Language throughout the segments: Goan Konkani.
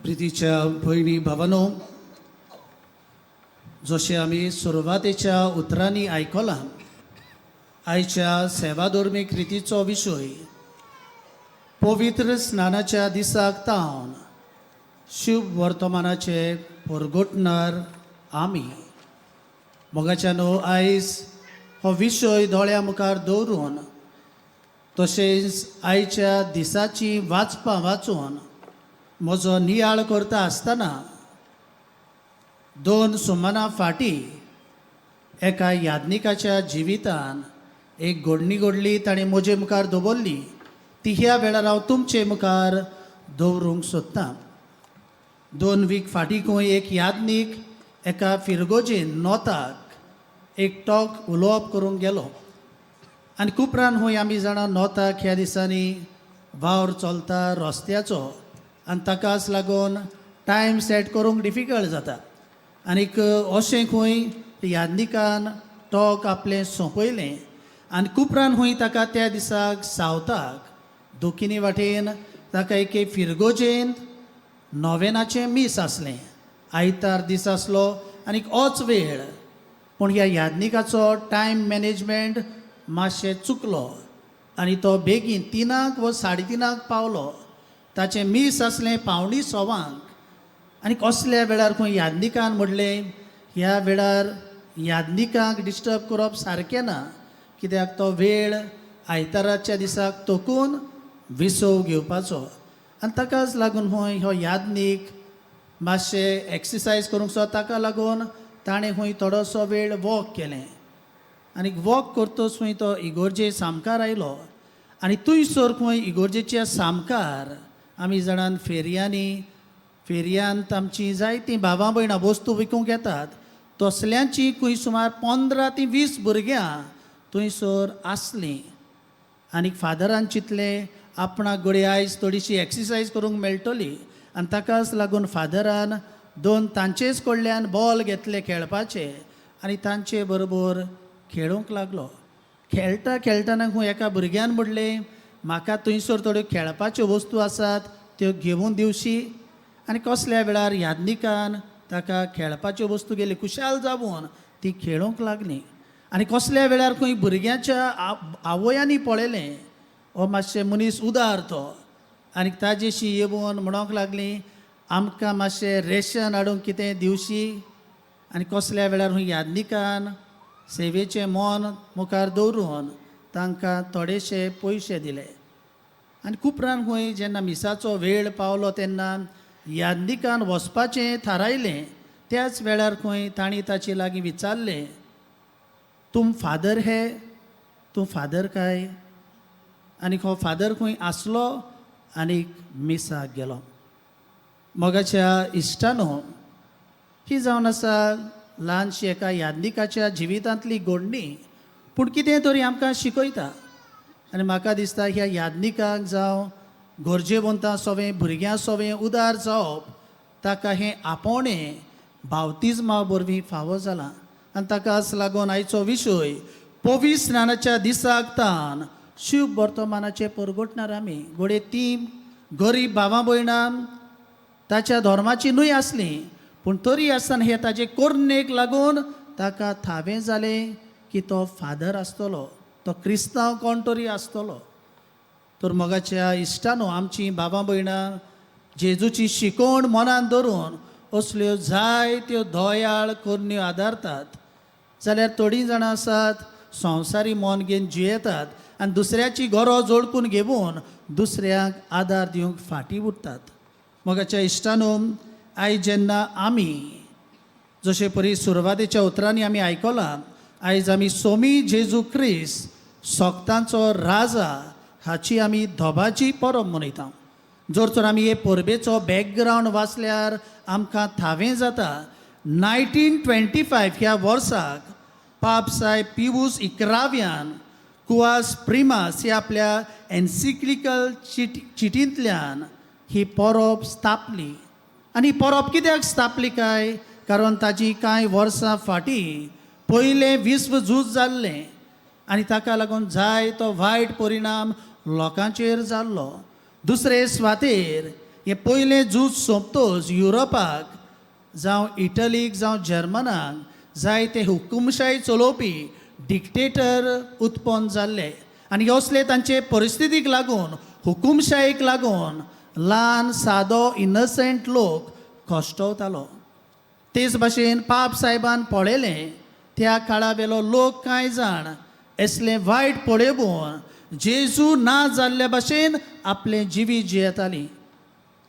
प्रितीच्या भयणी भावानो, जशें आमी सुरवातेच्या उतरांनी आयकलां, आयच्या सेवाधर्मीक रितीचो विशय पवित्र स्नानाच्या दिसाक तावन शुभ वर्तमानाचे परगटणार आमी. मोगाच्यानो, आयज हो विशय दोळ्या मुखार दवरून तशेंच आयच्या दिसाची वाचपां वाचून म्हजो नियाळ करता आसतना दोन सुमनां फाटीं एका याज्ञिकाच्या जिवितान एक घडणी घडली. ताणें म्हजे मुखार दवरली. ती ह्या वेळार हांव तुमचे मुखार दवरूंक सोदतां. 2 वीक फाटीं खंय एक याज्ञीक एका फिरगोजेन नोताक एक टॉक उलोवप करूंक गेलो आनी कुपरान खंय आमी जाणां नोताक ह्या दिसांनी वावर चलता रस्त्याचो आनी ताकाच लागून टायम सेट करूंक डिफिकल्ट जाता. आनीक अशें खंय याज्ञिकान टॉक आपलें सोंपयलें आनी कुपरान खंय ताका त्या दिसाक सावताक दोकिनी वाटेन ताका एके फिरगोजेंत नोवेनाचें मीस आसलें. आयतार दीस आसलो आनीक होच वेळ. पूण ह्या याज्ञिकाचो टायम मॅनेजमेंट मातशें चुकलो आनी तो बेगीन 3 वा 3:30 पावलो. ताचें मीस आसलें 5:45. आनी कसल्या वेळार खंय याज्ञिकान म्हणलें, ह्या वेळार याज्ञिकांक डिस्टर्ब करप सारकें ना, कित्याक तो वेळ आयताराच्या दिसाक तोकून विसव घेवपाचो. आनी ताकाच लागून खंय हो याज्ञीक मातशें एक्सरसायज करूंक सोद. ताका लागून ताणें खंय थोडोसो वेळ वॉक केलें आनी वॉक करतच खंय तो इगोर्जे सामकार आयलो. आनी थंयसर खंय इगोर्जेच्या सामकार आमी जाणान फेरयांनी फेरयांत आमचीं जायतीं भावां भयणां वस्तू विकूंक येतात. तसल्यांची खंय सुमार 15 ते 20 भुरग्यां थंयसर आसलीं. आनी फादरान चिंतलें, आपणाक घडये आयज थोडीशी एक्सरसायज करूंक मेळटली. आनी ताकाच लागून फादरान दोन तांचेच कडल्यान बॉल घेतले खेळपाचे आनी तांचे बरोबर खेळूंक लागलो. खेळटा खेळटना खंय एका भुरग्यान म्हणलें, म्हाका थंयसर थोड्यो खेळपाच्यो वस्तू आसात, त्यो घेवन दिवशी. आनी कसल्या वेळार याज्ञिकान ताका खेळपाच्यो वस्तू गेली. खुशाल जावन ती खेळूंक लागली. आनी कसल्या वेळार खंय भुरग्यांच्या आवयांनी पळयलें, हो मातशें मनीस उदार तो. आनी ताजेशी येवन म्हणोंक लागली, आमकां मातशें रेशन हाडूंक कितें दिवशी. आनी कसल्या वेळार खंय याज्ञिकान सेवेचें मन मुखार दवरून तांकां थोडेशे पयशे दिले. आनी उपरांत खंय जेन्ना मिसाचो वेळ पावलो तेन्ना याज्ञिकान वचपाचें थारायलें. त्याच वेळार खंय तांणी ताचे लागीं विचारलें, तुम फादर हे? तूं फादर काय? आनी हो फादर खंय आसलो आनी मिसाक गेलो. मोगाच्या इश्टानो, ही जावन आसा ल्हानशी एका याज्ञिकाच्या जिवितांतली घडणी, पूण कितें तरी आमकां शिकयता. आनी म्हाका दिसता, ह्या याज्ञिकाक जावं गरजेवंतां सोवें, भुरग्यां सोवें उदार जावप ताका हें आपोवणें बावतिज्मा वरवीं फावो जालां. आनी ताकाच लागून आयचो विशय पवित्र स्नानाच्या दिसाक तान शुभ वर्तमानाचे परगटणार आमी. घडये ती गरीब भावां भयणां ताच्या धर्माची न्हय आसली, पूण तरी आसतना हे ताजे कोरणेक लागून ताका थावें जालें की तो फादर आसतलो, तो क्रिस्तांव कोण तरी आसतलो. तर मोगाच्या इश्टानो, आमची बाबा भयणां जेजूची शिकवण मनान धरून असल्यो जायत्यो दयाळ करण्यो आदारतात, जाल्यार थोडीं जाणां आसात संवसारी मन घेवन जियेतात आनी दुसऱ्याची गरज ओळखून घेवन दुसऱ्यांक आदार दिवंक फाटीं उरतात. मोगाच्या इश्टानो, आयज जेन्ना आमी जशे परी सुरवातेच्या उतरांनी आमी आयकलां, आयज आमी सोमी जेजू क्रिस्त सोगतांचो राजा हाची आमी धोबाची परब मनयता. जर तर आमी हे परबेचो बॅकग्रावंड वाचल्यार आमकां थावें जाता, 1925 ह्या वर्साक पाप साहेब पिवूस इकराव्यान कुवास प्रिमास ही आपल्या एन्सिक्लिकल चिटींतल्यान ही परब स्थापली. आनी परब कित्याक स्थापली काय? कारण ताजी कांय वर्सां फाटीं पयलें विश्व झूज जाल्लें आनी ताका लागून जाय तो वायट परिणाम लोकांचेर जाल्लो. दुसरे सुवातेर हें पयलें झूज सोंपतच युरोपाक जावं इटलीक जावं जर्मनाक जायते हुकुमशाही चलोवपी डिक्टेटर उत्पन्न जाल्ले आनी असले तांचे परिस्थितीक लागून, हुकुमशाहीक लागून ल्हान सादो इनोसंट लोक कश्टवतालो. तेच भाशेन पाप सायबान पळयलें, त्या काळा वेलो लोक कांय जाण असलें वायट पळोवन जेजू ना जाल्ल्या भाशेन आपलें जिवीत जियेतालीं.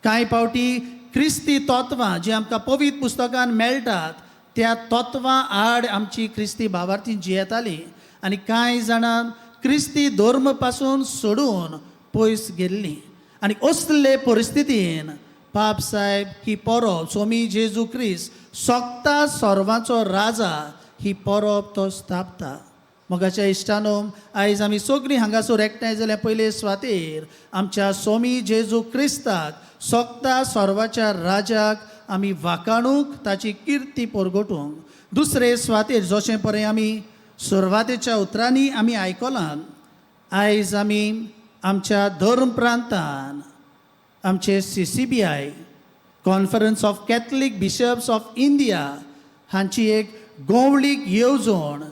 कांय फावटी क्रिस्ती तत्वां जीं आमकां पवित्र पुस्तकान मेळटात त्या तत्वां आड आमची क्रिस्ती भावार्थी जियेतालीं आनी कांय जाणां क्रिस्ती धर्म पासून सोडून पयस गेल्लीं. आनी असले परिस्थितीन पाप साहेब ही परब, सोमी जेजू क्रिस्त सोगता सर्वांचो राजा, ही परब तो स्थापता. मोगाच्या इश्टानो, आयज आमी सगळीं हांगासर एकठांय जाल्या पयले सुवातेर आमच्या सोमी जेजू क्रिस्ताक, सोगता सर्वाच्या राजाक आमी वाखाणूंक, ताची किर्ती परगटूंक. दुसरे सुवातेर, जशें पळय आमी सुरवातेच्या उतरांनी आमी आयकलां, आयज आमी आमच्या धर्म प्रांतान आमचे CCBI, Conference of Catholic Bishops of India हांची एक गोवळीक येवजण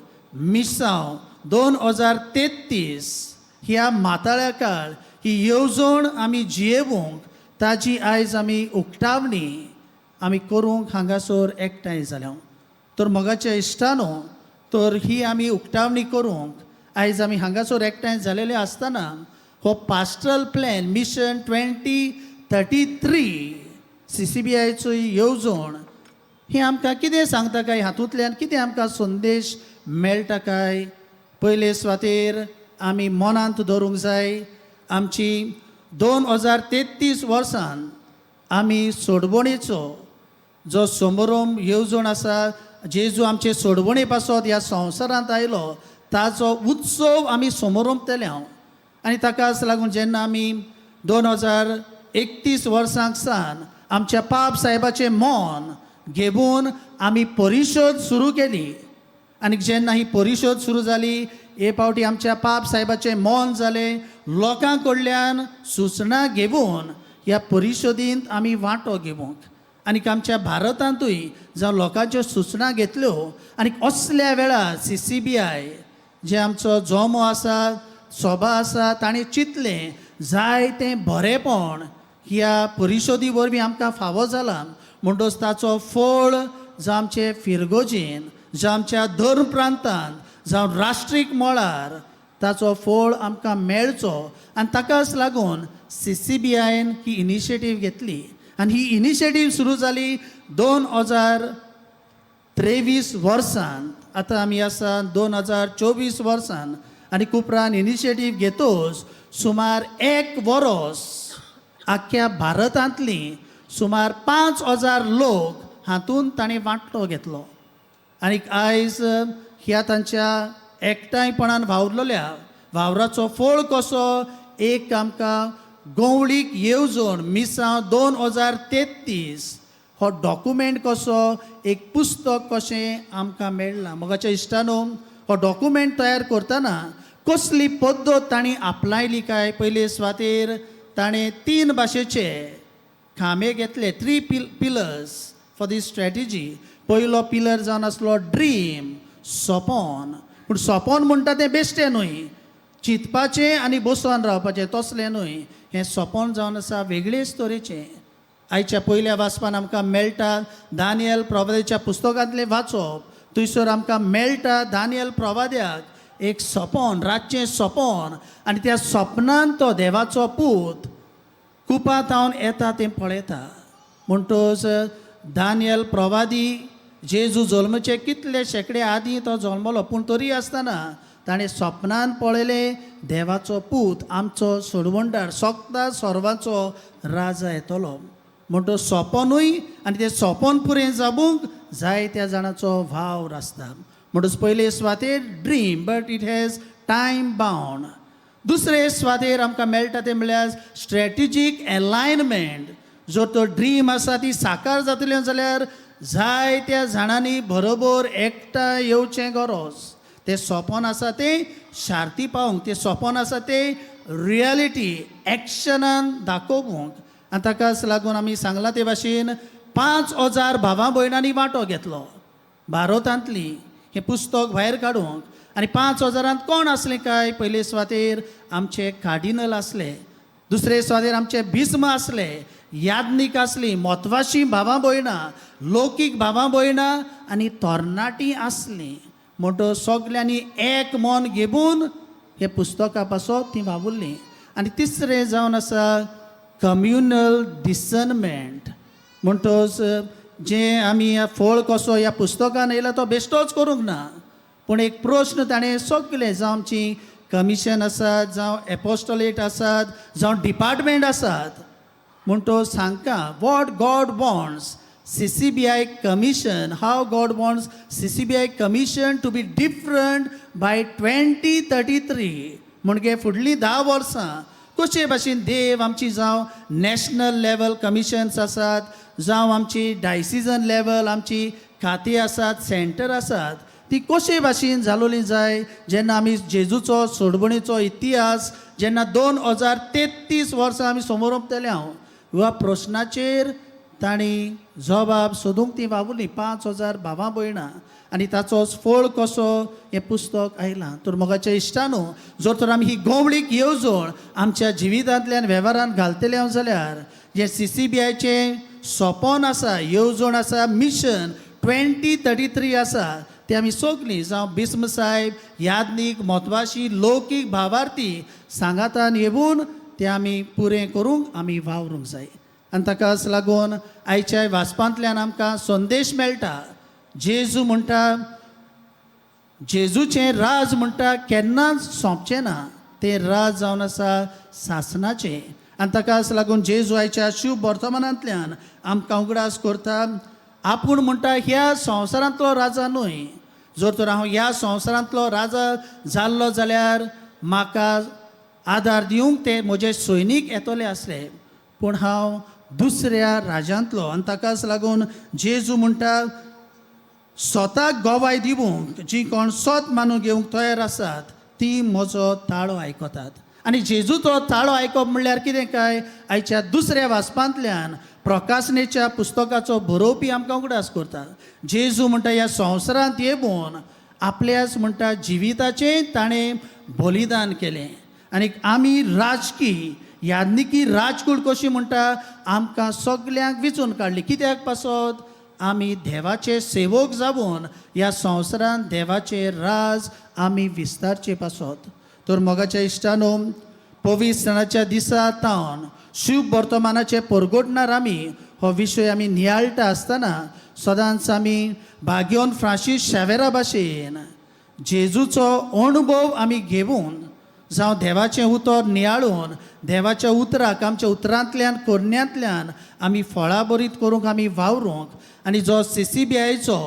मिसांव 2033 ह्या माताळ्या काळ ही येवजण आमी जियेवंक ताजी आयज आमी उक्तावणी आमी करूंक हांगासर एकठांय जाल्या. तर मोगाच्या इश्टानो, तर ही आमी उक्तावणी करूंक आयज आमी हांगासर एकठांय जालेले आसतना हो pastoral plan mission 2033 सीसीबीआयचो येवजण ही आमकां कितें सांगता काय, हातूंतल्यान कितें आमकां संदेश मेळटा काय? पयले सुवातेर आमी मनांत दवरूंक जाय, आमची 2033 वर्सान आमी सोडवणेचो जो समोरम येवजण आसा, जेजू आमचे सोडवणे पासत ह्या संवसारांत आयलो ताचो उत्सव आमी समोरमतले हांव. आनी ताकाच लागून जेन्ना आमी 2031 वर्सांक सान आमच्या पाप साहेबाचें मन घेवन आमी परिशद सुरू केली आनी जेन्ना ही परिशद सुरू जाली, हे फावटी आमच्या पाप साहेबाचें मन जालें, लोकां कडल्यान सुचना घेवन ह्या परिशदींत आमी वांटो घेवंक आनीक आमच्या भारतांतूय जावं लोकांच्यो सुचना घेतल्यो. आनी असल्या वेळार सीसीबीआय जे आमचो जमो आसा, सभा आसा, ताणें चिंतलें जायतें बरेंपण ह्या परिशदी वरवीं आमकां फावो जालां, म्हणटच ताचो फळ जावं आमचे फिरगोजीन, जावं आमच्या धर्म प्रांतांत, जावं राष्ट्रीक मळार ताचो फळ आमकां मेळचो. आनी ताकाच लागून सीसीबीआयन ही इनिशिएटीव घेतली आनी ही इनिशिएटीव सुरू जाली 2023 वर्सान. आतां आमी आसा 2024 वर्सान आनी उपरांत इनिशिएटीव घेतोच सुमार एक वरोस आख्ख्या भारतांतली सुमार 5000 लोक हातूंत ताणें वांटो घेतलो. आनी आयज ह्या तांच्या एकठांयपणान वावरलेल्या वावराचो फळ कसो एक आमकां गोवळीक येवजण मिसांव 2033 हो डॉक्युमेंट कसो एक पुस्तक कशें आमकां मेळ्ळां. मोगाच्या इश्टानो, हो डॉक्युमेंट तयार करतना कसली पद्दत तांणी आपणायली काय? पयले सुवातेर ताणें तीन भाशेचे खांबे घेतले, three pillars for the strategy. पयलो पिलर जावन आसलो ड्रीम, सपन. पूण सपन म्हणटा तें बेश्टें न्हय, चिंतपाचें आनी बसोन रावपाचें तसलें न्हय. हें सपन जावन आसा वेगळेच तरेचें. आयच्या पयल्या वाचपान आमकां मेळटा दानियल प्रवाद्याच्या पुस्तकांतलें वाचप. थंयसर आमकां मेळटा दानियल प्रवाद्याक एक सपन, रातचें सपन, आनी त्या सपनान तो देवाचो पूत कुपां थावन येता तें पळयता. म्हणटच दानियल प्रवादी जेजू जल्मचे कितले शेंकडे आदीं तो जल्मलो, पूण तरी आसतना ताणें सपनान पळयलें देवाचो पूत, आमचो सोडवणदार, सोगता सर्वांचो राजा येतलो. म्हणटच सपनूय आनी तें सपन पुरें जावूंक जायत्या जाणांचो वावर आसता. म्हणटच पयले सुवातेर dream, but it has time bound. दुसरे सुवातेर आमकां मेळटा तें म्हणल्यार स्ट्रॅटेजीक एलायनमेंट. जर तो ड्रीम आसा ती साकार जातली जाल्यार जायत्या जाणांनी बरोबर एकठांय येवचें गरज. तें सपन आसा तें शार्ती पावोवंक, तें सपन आसा तें रियलिटी एक्शनान दाखोवंक. आनी ताकाच लागून आमी सांगलां ते भाशेन 5000 भावां भयणांनी वांटो घेतलो भारतांतली हें पुस्तक भायर काडूंक. आनी 5000 कोण आसले काय? पयले सुवातेर आमचे कार्डिनल आसले, दुसरे सुवातेर आमचे बिस्म आसले, याज्ञीक आसली, म्हत्वाची भावां भयणां, लौकीक भावां भयणां आनी तरणाटीं आसलीं. म्हणटच सगल्यांनी एक मन घेवन हे पुस्तका पासत तीं वावुरलीं. आनी तिसरें जावन आसा कम्युनल डिसर्नमेंट. म्हणटच जें आमी फळ कसो ह्या पुस्तकान येयला तो बेश्टोच करूंक ना, पूण एक प्रश्न ताणें सगलें, जावं आमची कमिशन आसात, जावं एपोस्टोलेट आसात, जावं डिपार्टमेंट आसात, म्हूण तो सांगता what God wants CCBI commission, how God wants CCBI commission to be different by 2033. म्हणजे फुडलीं 10 वर्सां कशे भाशेन देव आमची, जावं नॅशनल लेवल कमिशन्स आसात, जावं आमची डायसिजन लेवल आमची खातीं आसात, सेंटर आसात, ती कशे भाशेन जालोली जाय जेन्ना आमी जेजूचो सोडवणीचो इतिहास जेन्ना 2033 वर्सां आमी समोर वतले हांव, ह्या प्रश्नाचेर तांणी जबाब सोदूंक ती वावुरली 5000 भावां भयणां आनी ताचोच फळ कसो हें पुस्तक आयलां. तर मोगाच्या इश्टानो, जर तर आमी ही गोवळीक येवजण आमच्या जिवितांतल्यान वेव्हारान घालतले हांव जाल्यार जें सीसीबीआयचें सपन आसा, येवजण आसा, मिशन 2033 आसा, ते आमी सगलीं, जावं बिस्म साहेब, याज्ञीक, म्हत्वाशी, लौकीक भावार्थी सांगातान येवन ते आमी पुरें करूंक आमी वावरूंक जाय. आनी ताकाच लागून आयच्या वाचपांतल्यान आमकां संदेश मेळटा. जेजू म्हणटा, जेजूचें राज म्हणटा केन्नाच सोंपचें ना, तें राज जावन आसा सासनाचें. आनी ताकाच लागून जेजू आयच्या शुभ वर्तमानांतल्यान आमकां उगडास करता, आपूण म्हणटा ह्या संवसारांतलो राजा न्हय. जर तर हांव ह्या संवसारांतलो राजा जाल्लो जाल्यार म्हाका आदार दिवंक ते म्हजे सैनीक येतले आसले, पूण हांव दुसऱ्या राज्यांतलो. आनी ताकाच लागून जेजू म्हणटा, स्वताक गवाय दिवंक जी कोण सत मानून घेवंक तयार आसात ती म्हजो ताळो आयकतात. आनी जेजूचो ताळो आयकप म्हणल्यार कितें काय? आयच्या दुसऱ्या वाचपांतल्यान प्रकाशनेच्या पुस्तकाचो बरोवपी आमकां उगडास करता. जेजू म्हणटा ह्या संवसारांत येवन आपल्याच म्हणटा जिविताचें ताणें बलिदान केलें आनी आमी राजकी याज्ञिकी राजकूळ कशी म्हणटा आमकां सगल्यांक विचून काडली. कित्याक पासत? आमी देवाचे सेवक जावन ह्या संवसारांत देवाचे राज आमी विस्तारचे पासत. तर मोगाच्या इश्टानो, पवित्रणाच्या दिसा तावन शुभ वर्तमानाचे परगटणार आमी हो विशय आमी नियाळटा आसतना सदांच आमी भाग्योन फ्रांसीस शावेरा भाशेन जेजूचो अणभव आमी घेवन, जावं देवाचें उतर नियाळून देवाच्या उतराक आमच्या उतरांतल्यान करण्यांतल्यान आमी फळां बरीत करूंक आमी वावरूंक. आनी जो सीसीबीआयचो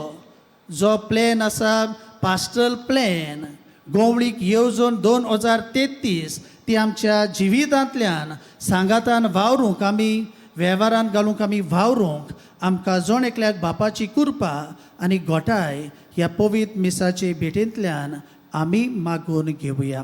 जो प्लॅन आसा, पास्टरल प्लॅन, गोवळीक येवजण 2033, ती आमच्या जिवितांतल्यान सांगातान वावरूंक आमी वेव्हारान घालूंक आमी वावरूंक आमकां जण एकल्याक बापाची कृपा आनी घटाय ह्या पवित्र मिसाचे भेटेंतल्यान आमी मागून घेवया.